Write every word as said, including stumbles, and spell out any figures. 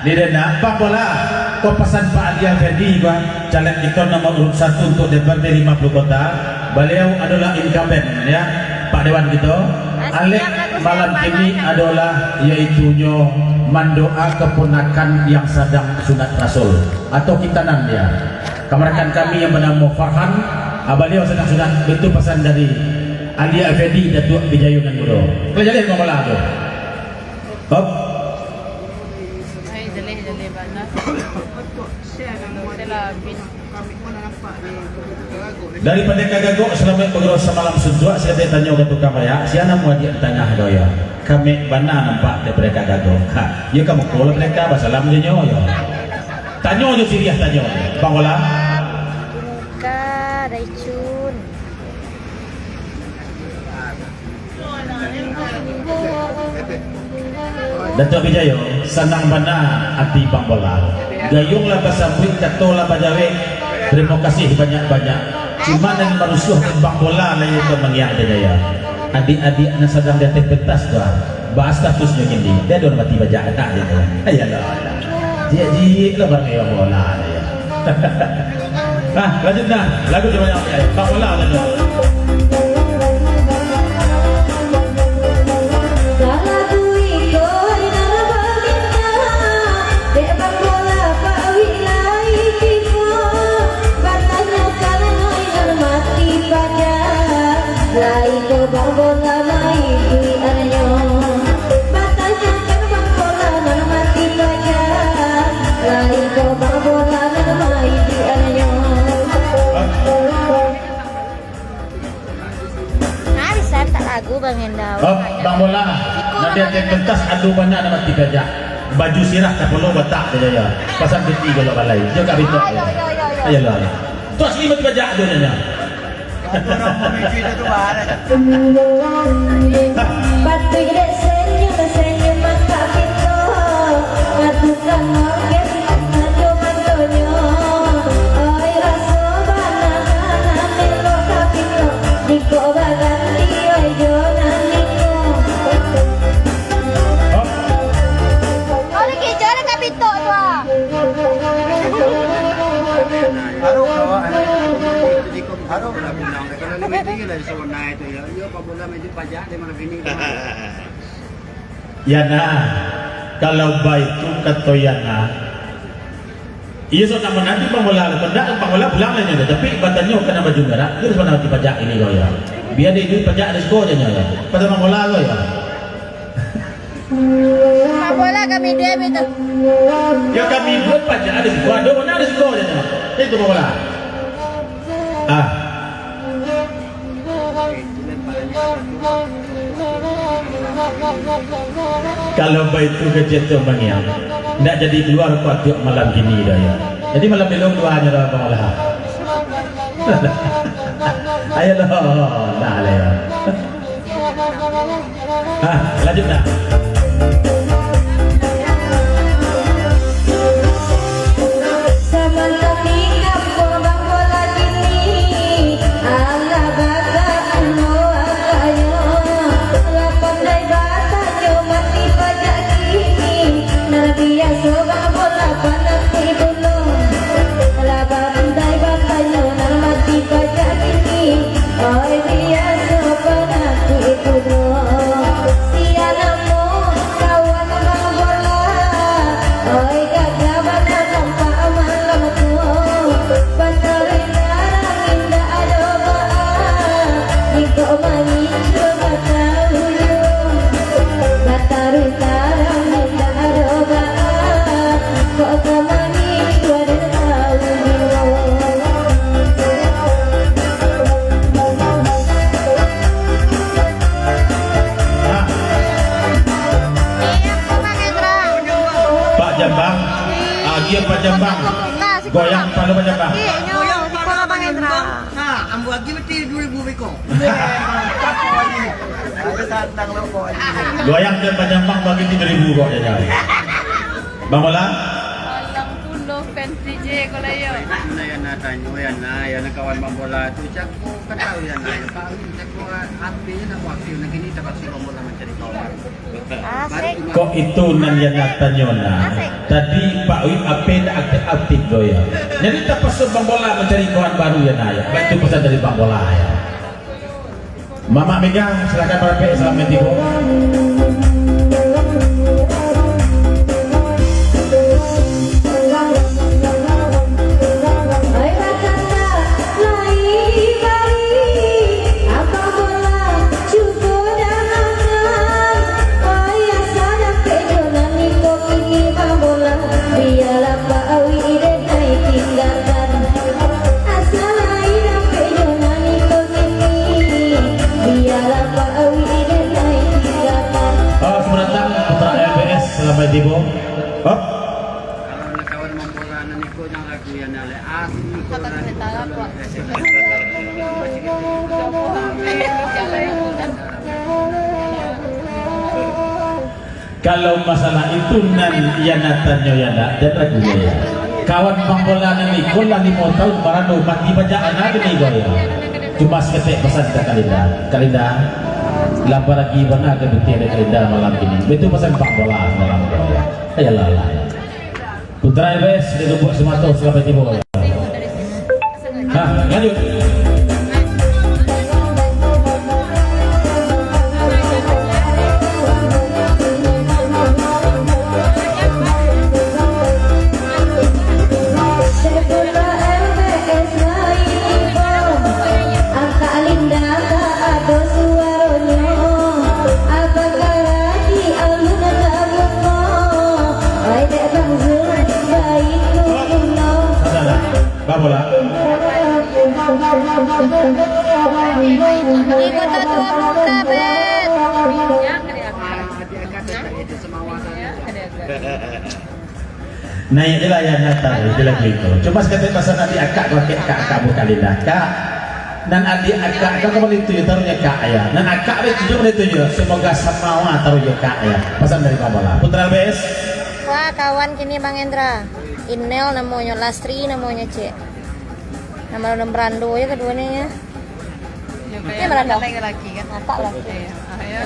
Jadi, nak, Bang Bola, ko pasan Pak Ali Afendi, Bang, caleg kito nomor urut satu untuk D P R D lima puluh kota. Baliau adolah incumbent, ya, Pak Dewan kito. Alek malam kini adolah, yaitunyo mandoa keponakan yang sadang sunat rasul atau kitanan, ya. Kamanakan kami yang banamo Farhan, ah, baliau sadang sunat, itu pasan dari Ali Afendi, Datuak Bijayo nan Mudo. Kalau jadi, Bang Bola tu. Hop. Ai, jaleh, jaleh bana. Dari Pandeka Gagok, salamaik bagurau samalam suntuak, sia tanyo ka tukang rayak, sia namo adiak di tangah do yo. Kamek bana nampak dek Pandeka Gagok. Ha, yo ka muko lah Pandeka, basalam jo nyo yo. Tanyo jo siriah tanyo. Bang Bola. Buka, Daicun. Datuak Bijayo, sanang bana ati Bang Bola. Gayuang lah basambuik, kato lah bajawek. Tarimo kasih banyak-banyak. Cuman nan marusuah Bang Bola lah iyo tu mangiang Bijayo. Adiak-adiak nan sadang di ateh pentas tu, ah, ba statusnyo kini. Dia ado mati bajak anak dia tu. Ayolah. Jiak-jiak lah barang iyo Bang Bola lah yo. Nah, lanjut nah. Lagu di mana? Bang Bola lanjut. Salah tu iko nan baminta, dek Bang Bola Pak Wilai Timo, batanyokan mai nan mati pajak, lai ko Bang Bola mai di anyo, batanyokan Bang Bola nan mati pajak, lai ko Bang Bola nan mai di anyo. Nah, bisa tak lagu, Bang Endau? Oh, Bang Bola. Nanti ada pentas adu bana nama tiga jak. Baju sirah kapalo batak sajo ya. Pasang piti kalau balai. Jo Kak Bito. Ayo, ayo, ayo, ayo. Ayolah. Tu asli mati bajak tu nyo. Patuik dek senyum, senyum mata pinto. Ngatukan orkes. Mato-matonyo, oi, raso bana-bana melo kapito, diko baganti, oi, jo nan niko. Oi, kijo lah kapito tu, ah. Harok awak, harok lah pinang. Kalau lebih tinggi lah di Sawanai tu, ya. Iyo, Pak Bola main pajak di malam ini. Yana, kalau baitu kato Yana, iyo, sok nak mananti Bang Bola, kalau ndak, Bang Bola pulang lah nyo, tapi batanyo ka nan baju merah, tu harus mananti pajak ini kau ya. Bia dek duit pajak di siko je nyo ya. Pada Bang Bola kau ya. Bang Bola kami duit itu. Ya kami duit pajak di siko, ado mana di siko je nyo. Itu Bang Bola. Ah. Kalau baitu kecek tu mangiang, ndak jadi kalua ko atuak malam kini dah ya. Jadi malam elok kalua nyo dah Bang Olah. Ayolah, nah lah ya. Ah, lanjut dah. Sabanta tingga ko Bang Bola kini, alah baka ulo akanyo. Lah pandai batanyo mati pajak kini, nan biaso Bang Bola pananti pulo. Lah pandai batanyo nan mati pajak kini, oi biaso pananti pulo. Sia namo kawan Bang Bola, oi gagah bana nampak malam tu. Bataruih tarang indak ado baa, jikok mangicuah bataujung. Bataruih tarang indak ado baa, kok ka mangicuah den taujung. Pak Jambang, agiah Pak Jambang. Goyang kepala Pak Jambang. Nah, ambo agiah beti duo ribu beko. Goyang ke Pak Jambang bagi tigo ribu kok jajan. Bang Bola? Malang pulo. Fans D J ko lah yo. Nah, Yana tanyo, Yana, Yana kawan bambola tu, cako ka tau, Yana, Pak Win, cako api nak buat api, nak kini tapakso bambola mancari kawan. Asik. Kok itu nan Yana tanyo nah? Asik. Tadi Pak Win api ndak aktif-aktif doh yo. Jadi tapakso bambola mancari kawan baru Yana yo. Baitu pasan dari bambola yo. Mamak Mega, silakan barapek, selamat tibo. Oi, bakata lai bari, abang bola cubo dangangan. Oi, asa dapek jo nan iko kini bambola, bialah Pak Awi dek nai tinggakan. Asa lai dapek jo nan iko kini, bialah Pak Awi dek nai tinggakan. Oh, selamat datang, Putra L B S, selamat tibo. Hop. Kalau nak kawan mambola nan iko, jangan lagu yang nak lek asli. Angkatan kereta lah, Pak. Kalau masalah itu nan Yana tanyo Yana, jan ragu yo. Kawan mambola nan iko lah limo taun marado, mati bajak anak kini ko yo. Cuma saketek pasan ka Kak Linda. Kak Linda, lapar lagi bana ka pitih dek Kak Linda malam kini. Baitu pasan mambola malam ko yo. Ayolah lah. Putra L B S dari Lubuak Sumato, selamat tibo. Nah, lanjut. Angkak Linda tak ado suaronyo, abang Karaki alun tabungo, oi dek Bang Zul, baik kuno. Salah, salah. Babola. Ikutan dua puluh tabet. Naiak je lah Yana, itu lagi itu. Cuma saketek pasan adiak akak, ko akak, akak, akak bukan Linda. Kak, nan adiak akak, kau kembali tuju taruhnyo kak yo. Nan akak be tuju kembali tuju. Semoga samawa taruh jo kak yo. Pasan dari Bang Bola. Putra L B S. Wah, kawan kini Bang Endra. Inel namonyo, Lastri namonyo, cek. Nama orang berando ya keduanya ya. Ini berando. Laki-laki kan? Akak lah. Iya. Ah, ya.